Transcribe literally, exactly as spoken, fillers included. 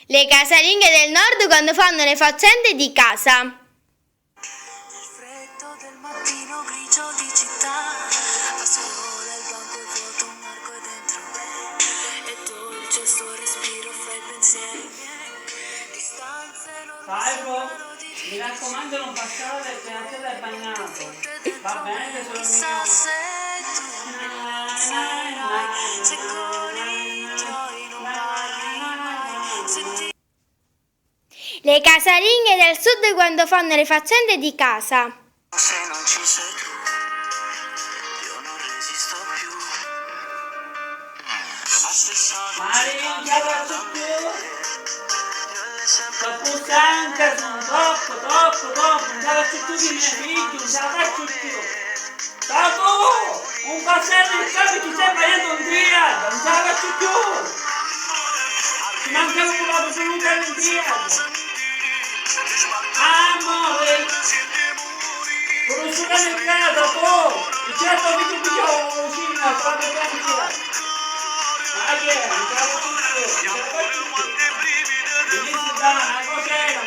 Le casalinghe del nord quando fanno le faccende di casa. Nel freddo del mattino grigio di città, a scuola il banco è vuoto, un arco è dentro me, è dolce il suo respiro fra i pensieri miei, distanze. Salvo, mi raccomando, non passare per la piazza del bagnato. Va bene, tesoro mio? Le casalinghe del sud quando fanno le faccende di casa. Se non ci sei tu, io non resisto più. Mario, non ce la faccio più. Troppu stanca sono, troppo, troppo, troppo, non ce la faccio più di mio figlio, non ce la faccio più. Papu, un passello in capo ti stai sbagliando un triangolo, non ce la faccio più. Ci mancava un altro minuto all'interno. Amore. Conosciuta nel teatro, po', il certo che ti dico, vicino, fate tranquilla. Ma che è? Non ce la faccio più, non ce la faccio più. Benissimo, dai, ma cos'era?